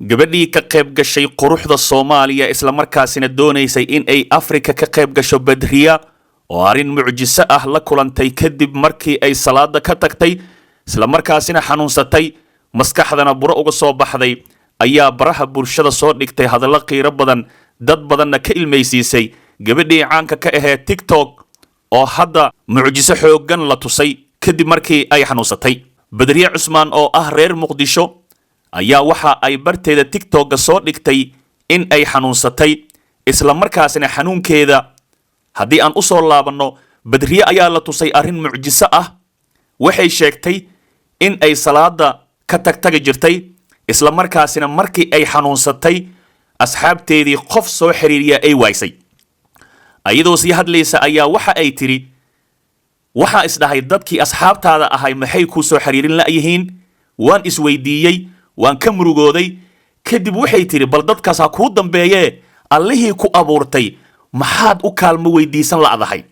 Gabadhii ka qayb gashay quruxda Soomaaliya, islamarkaasina doonaysay in ay Afrika ka qayb gasho, Badriya, oo arrin mucjiso ah la kulantay kadib markii ay salaada ka tagtay, islamarkaasina xanuunsatay, maskaxdana buro uga soo baxday, ayaa baraha bulshada soo dhigtay hadallo qiiro badan, dad badanna ka ilmaysiisay. Gabadhii caanka ka ahayd TikTok oo hadda mucjiso xooggan la tusay kadib markii ay xanuunsatay. Badriye Cusmaan oo ah reer Muqdisho ayaa waxa ay barteeda TikTokga soo dhigtay in ay xanuunsatay, isla markaasina xanuunkeeda haddii aan u soo laabanno, Badriye ayaa la tusay arrin mucjiso ah. Waxay sheegtay in ay salaada ka tagtagi jirtay, isla markaasina markii ay xanuunsatay asxaabteedii qof soo xiriiriya ay waaysay. Ayadoo sii hadlaysa ayaa waxa ay tidhi: "Waxaa isdhahay, dadkii asxaabtaada ahay maxay kuu soo xiriirin la'yihiin? Waan isweydiiyey, waan ka murugooday." Kadib waxay tidhi: "Bal dadkaas ha kuu dambeeyee, Allihii ku abuurtay maxaad u kaalmo weydiisan la'dahay?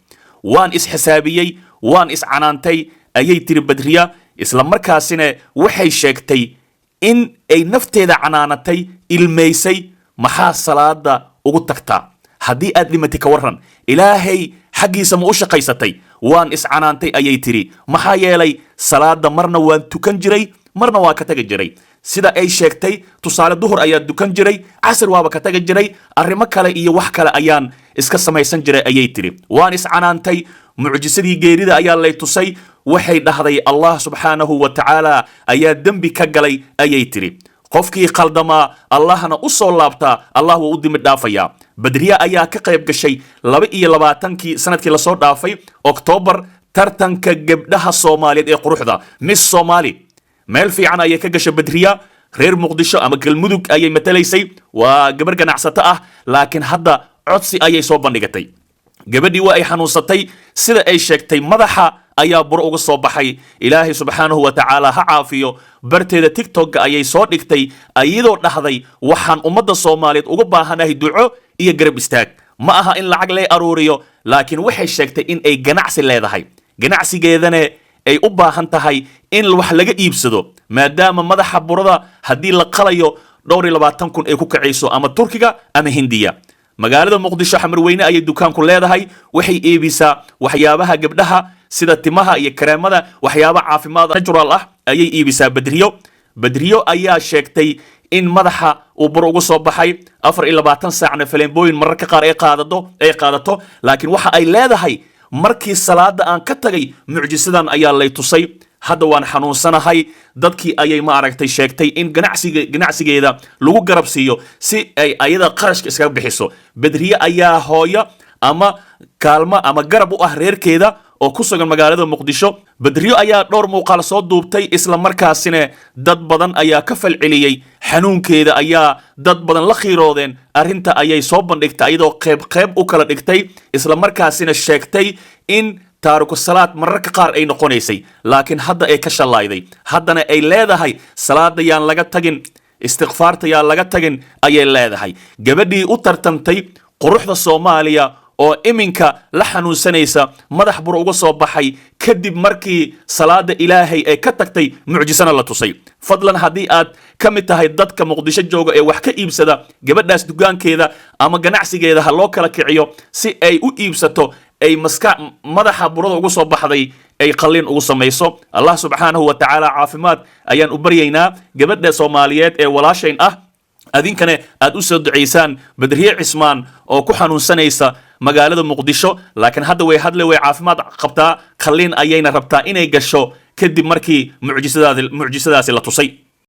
Waan isxisaabiyey, waan iscanaantay," ayay tiri Badriya. Isla markaasina waxay sheegtay in ay nafteeda canaanatay, ilmaysay: "Maxaa salaada ugu tagtaa? Haddii aad dhimatay ka warran? Ilaahay xaggiisa ma u shaqaysatay? Waan iscanaantay," ayay tidhi, "maxaa yeelay salaada marna waan tukan jiray, marna waan ka tagi jiray." Sida ay sheegtay, tusaale, duhur ayaa dukan jiray, casir waaba ka tagi jiray, arrimo kale iyo wax kale ayaan iska samaysan jiray, ayay tidhi. "Waan iscanaantay, mucjisadii geerida ayaa lay tusay," waxay dhahday. "Allah subxaanahu wa tacaala ayaa dembi ka galay," ayay tidhi. Qofkii khaldamaa, Allahna u soo laabtaa, Allah wuu u dimi dhaafayaa. Badriye ayaa ka qayb gashay 22-kii sanadkii lasoo dhaafay Oktoobar tartanka gabdhaha Soomaaliyeed ee quruxda, Miss Somali. Meel fiican ayay ka gashay Badriya. Reer Muqdisho ama Galmudug ayay matalaysay. Waa gabar ganacsato ah, laakiin hadda codsi ayay soo bandhigatay. Gabadhii waa ay xanuunsatay. Sida ay sheegtay, madaxa ayaa buro uga soo baxay. Ilaahay subxaanahu wa tacaala ha caafiyo. Barteeda TikTokga ayay soo dhigtay iyadoo dhahday: "Waxaan ummadda Soomaaliyeed uga baahanahay duco iyo garab istaag. Ma aha in lacag lee aruuriyo," laakiin waxay sheegtay in ay ganacsi leedahay, ganacsigeedana ay u baahan tahay in wax laga iibsado, maadaama madaxa burada haddii la qalayo 24,000 ay ku kacayso, ama Turkiga ama Hindiya. Magaalada Muqdisho, Xamarweyne, ayay dukaanku leedahay. Waxay iibisaa waxyaabaha gabdhaha sida timaha iyo kareemada, waxyaaba caafimaad natural ah ayay iibisaa Badriyo. Badriyo ayaa sheegtay in madaxa uu bur uga soo baxay, 24 saacna faleembooyin mararka qaar ay qaadato, laakiin waxa ay leedahay: "Markii salaada aan ka tagay, mucjisadan ayaa lay tusay. Hadda waan xanuunsanahay." Dadkii ayay, ma aragtay, sheegtay in ganacsigeeda lagu garab siiyo si ay ayada qarashka iskaga bixiso. Bedriye ayaa hooyo ama kaalmo ama garab u ah reerkeeda oo ku sugan magaalada Muqdisho. Badriyo ayaa dhowr muuqaal soo duubtay, isla markaasina dad badan ayaa ka falceliyey. Xanuunkeeda ayaa dad badan la khiiroodeen. Arrinta ayay soo bandhigtay iyadoo qayb qayb u kala dhigtay, isla markaasina sheegtay in taariku salaad mararka qaar ay noqonaysay, laakiin hadda ay ka shallaayday. Haddana ay leedahay: "Salaada yaan laga tagin, istikfaarta yaan laga tagin," ayay leedahay. Gabadhii u tartamtay quruxda Soomaaliya oo iminka la xanuunsanaysa madax bur uga soo baxay kadib markii salaada Ilaahay ay ka tagtay, mucjisana la tusay. Fadlan, haddii aad ka mid tahay dadka Muqdisho jooga ee wax ka iibsada gabadhaas, dukaankeeda ama ganacsigeeda ha loo kala kiciyo si ay u iibsato, ay maska madaxa burada uga soo baxday ay qalliin ugu samayso. Allah subxaanahu wa tacaala caafimaad ayaan u baryaynaa gabadha Soomaaliyeed ee walaashayn ah. Adinkana aad u soo ducaysaan Badriye Cismaan oo ku xanuunsanaysa magaalada Muqdisho, laakiin hadda way hadle, way caafimaad qabtaa, qalliin ayayna rabtaa inay gasho kadib markii mucjisadaasi la tusay.